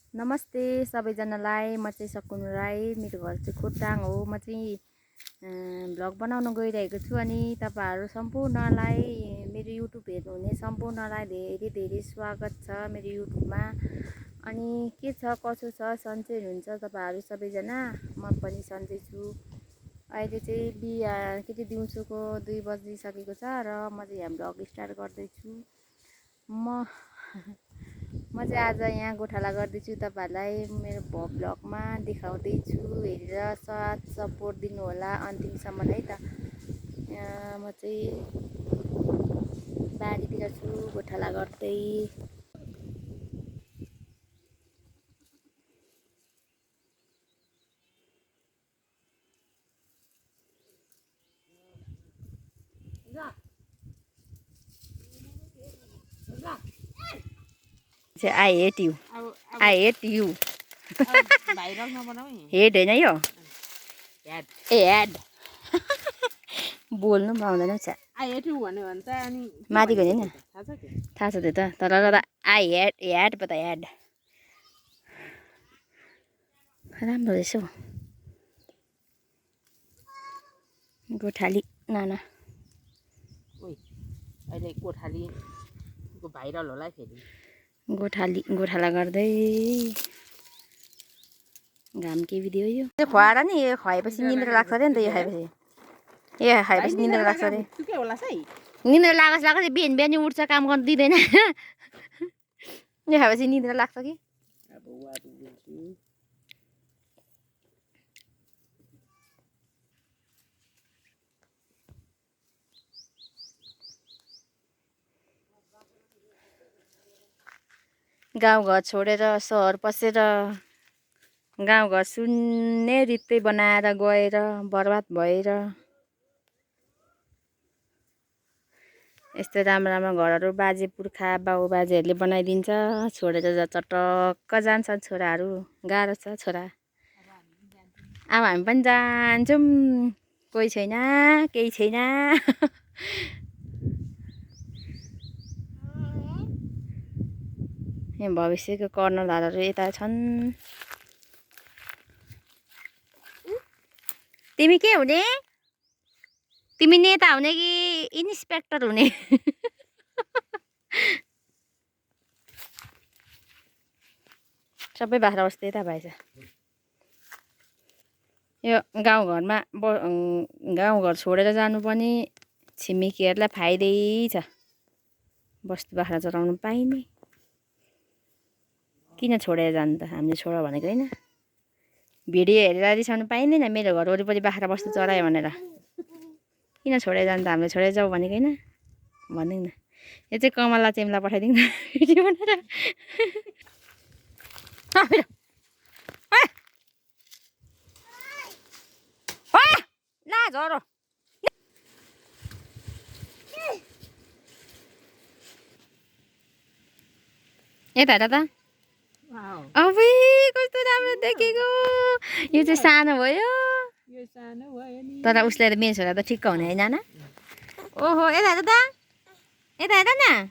नमस्ते सबैजनालाई। म चाहिँ सकुन राई, मेरो घर चाहिँ खोटाङ हो। म चाहिँ भ्लग बनाउन गइरहेको छु अनि तपाईहरु सम्पूर्णलाई मेरो युट्युब हेर्नुहुने सम्पूर्णलाई धेरै धेरै स्वागत छ मेरो युट्युबमा। अनि के छ कसो छ, सन्चै हुनुहुन्छ तपाईहरु सबैजना? म पनि सन्चै छु। अहिले चाहिँ दिउँसोको 2 बजिसकेको छ र म चाहिँ यहाँ भ्लग स्टार्ट गर्दैछु। म चाहिँ आज यहाँ गोठाला गर्दैछु। तपाईहरुलाई मेरो भ्लगमा देखाउँदैछु, हेरेर साथ सपोर्ट दिनु होला अन्तिमसम्म है त। म चाहिँ बारीतिर छु गोठाला गर्दै। I hate you. I hate you. Head हैन यो? हेड। बोल्नु पनि आउँदैन छ। I hate you भन्यो भने त अनि माथि गयो नि? थाहा छ के? थाहा छ त्यो त। तर I hate but I had. राम्रो रहेछ हौ। गोठाली नाना। ओइ अहिले गोठालीको भाइरल होला है फेरि। गोठाला गर्दै घाम के भिडियो यो खुवाएर नि यो खुवाएपछि निन्द्रा लाग्छ अरे नि त। यो खाएपछि निन्द्रा लाग्छ अरे। के होला है? निन्द्रा लागेपछि बिहान बिहान उठ्छ, काम गर्न दिँदैन। यो खाएपछि निन्द्रा लाग्छ कि? गाउँघर छोडेर सहर पसेर गाउँघर सुन्ने रित्तै बनाएर गएर बर्बाद भएर यस्तो राम्रो राम्रो घरहरू बाजे पुर्खा बाउ बाजेहरूले बनाइदिन्छ, छोडेर चटक्क जान्छन् छोराहरू। गाह्रो छ छोरा। अब हामी पनि जान्छौँ, कोही छैन केही छैन। यहाँ भविष्यको कर्णधारहरू यता छन्। तिमी के हुने? तिमी नेता हुने कि इन्सपेक्टर हुने? सबै बाख्रा बस्दै यता भएछ। यो गाउँघर छोडेर जानु पनि छिमेकीहरूलाई फाइदै छ। बस्तु बाख्रा चराउनु पाइने। किन छोडेर जानु त? हामीले छोड भनेको होइन। भिडियो हेरेर रिसाउनु पाइँदैन मेरो घर वरिपरि बाख्रा बस्तु चरायो भनेर। किन छोडेर जानु त? हामीले छोडेर जाऊ भनेको होइन। भनिदिउँ न। यो चाहिँ कमला चेम्ला पठाइदिउँ न भिडियो बनाएर। ला झरो। यता हेर त। अबे कस्तो राम्रो देखेको। यो चाहिँ सानो भयो। यो सानो भयो नि। तर उसले त मेरो छोरा त ठिक्क हुने होइन न? ओहो यता हेर त। यता हेर न।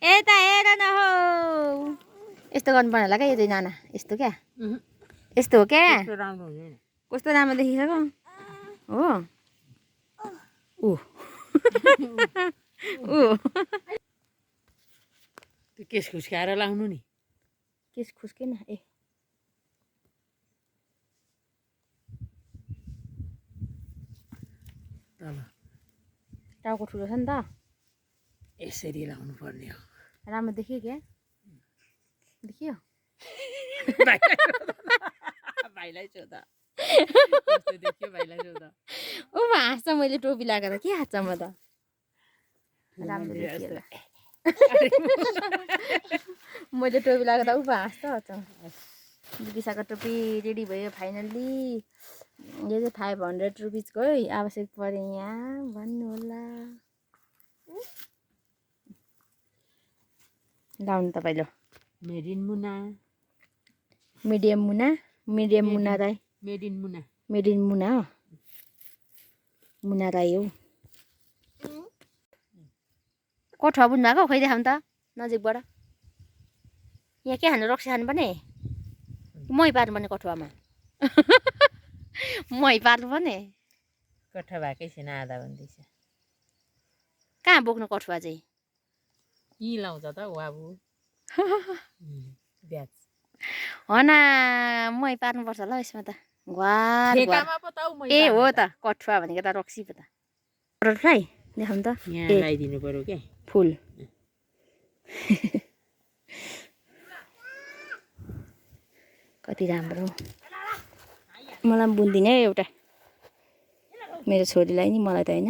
यता हेर न हौ। यस्तो गर्नु पर्ने होला क्या यो चाहिँ नाना। यस्तो क्या? यस्तो हो क्या? राम्रो हुँदैन। कस्तो राम्रो देखिसक्यो हो। त्यो केस खुस्काएर लाउनु नि। केस खुस्केन ए। तल टाउको ठुलो छ नि त। यसरी लाउनु पर्ने हो। राम्रो देखियो क्या? देखियो? भाइलाई सोध। कस्तो देखियो भाइलाई सोध। ऊ हाँस्छ मैले टोपी लगाएर। के हाँस्छ म त? राम्रो देखियो होला। मैले टोपी लगाएर ऊ हाँस्छ। दिदिसाको टोपी रेडी भयो फाइनल्ली। यो चाहिँ 500 रुपिसको है। आवश्यक परे यहाँ भन्नु होला। लाउनु तपाईँले। Made in Muna. Medium Muna. Medium Muna Rai. Made in Muna. Made in Muna हो। मुना राई हो। कोठा बुन्नु भएको खै देखाउनु त नजिकबाट। यहाँ के खानु रक्सी खानु पर्ने मै पार्नु पर्ने कठुवामा मै पार्नु पर्ने कठुवा भएकै छैन आधा भन्दैछ कहाँ बोक्नु कठुवा चाहिँ यी लाउँछ त वाबु ब्याज हना मै पार्नुपर्छ होला यसमा त घुवार ठेकामा पो त ए हो त कठुवा भनेको त रक्सी पो त बटरफ्लाई देखाउनु त यहाँ लगाइदिनु पर्यो के फुल कति राम्रो मलाई बुन्दिने एउटा मेरो छोरीलाई नि मलाई त होइन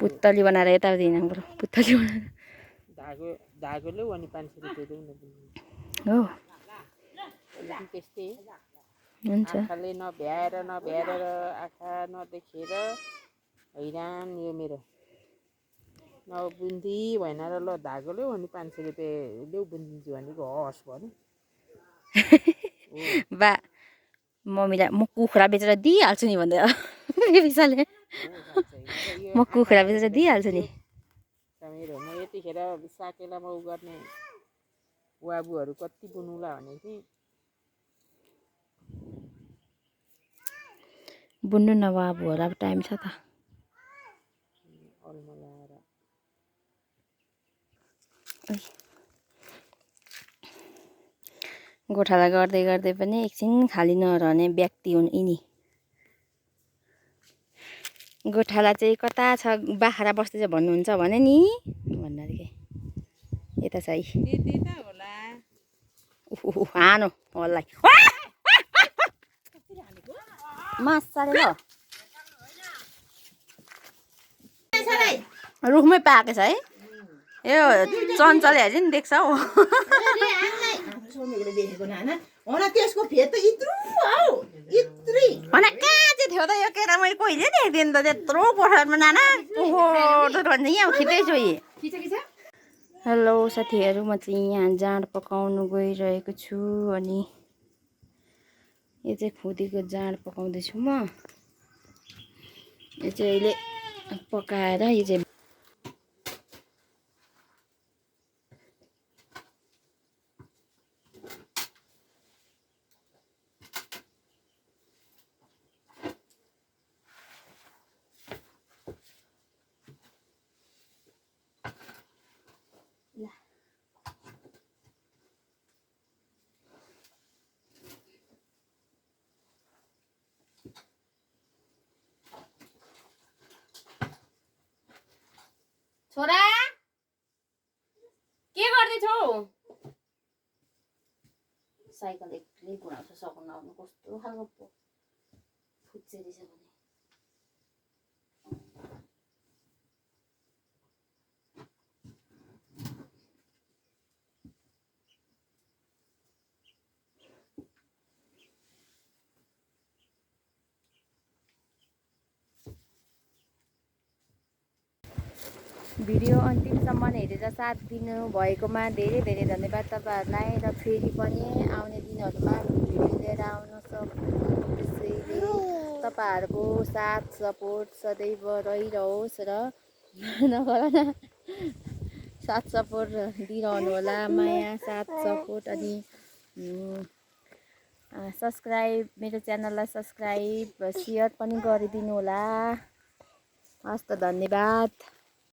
पुत्तली बनाएर यता दिनु पर्यो पुत्तली बनाएर धागोले अनि 500 रुपियाँ देऊ न हो त्यस्तै हुन्छ आँखाले नभ्याएर आँखा नदेखेर हैरान यो मेरो बुन्दी भएन र ल धागोले अनि 500 रुपियाँ देऊ बुनिदिन्छु भनेको हस् भन्नु बा मम्मीलाई म कुखुरा बेचेर दिइहाल्छु नि भन्दै विशालले म कुखुरा बेचेर दिइहाल्छु नि मेरो म यतिखेर साकेलामा उ गर्ने वाबुहरू कति बुनुला भने कि बुन्नु न बाबुहरू अब टाइम छ त गोठाला गर्दै गर्दै पनि एकछिन खाली नरहने व्यक्ति हुन् यिनी गोठाला चाहिँ कता छ बाख्रा बस्दै छ भन्नुहुन्छ भने नि भन्दाखेरि यता चाहिँ हानो हल्लाई माछाले ल रुखमै पाएको छ है यो चञ्चले हेरि नि देख्छ हौ भने कहाँ चाहिँ थियो त यो केरा मैले कहिले देख्दिनँ त त्यत्रो पोखरमा नाना भन्छ यहाँ खिच्दैछु हेलो साथीहरू म चाहिँ यहाँ जाँड पकाउनु गइरहेको छु अनि यो चाहिँ खुदीको जाँड पकाउँदैछु म यो चाहिँ अहिले पकाएर यो चाहिँ छोरा के गर्दैछौ साइकल एक्लै घुराउँछ सघाउन आउनु कस्तो खालको फुच्चे रहेछ भने भिडियो अन्तिमसम्म हेरेर साथ दिनु भएकोमा धेरै धेरै धन्यवाद तपाईहरुलाई र फेरि पनि आउने दिनहरुमा भिडियो लिएर आउन सक्छु त्यसैले तपाईहरुको साथ सपोर्ट सदैव रहिरहोस् र नगरन साथ सपोर्ट दिइरहनु होला माया साथ सपोर्ट अनि सब्स्क्राइब मेरो च्यानललाई सब्स्क्राइब शेयर पनि गरिदिनु होला हस् त धन्यवाद।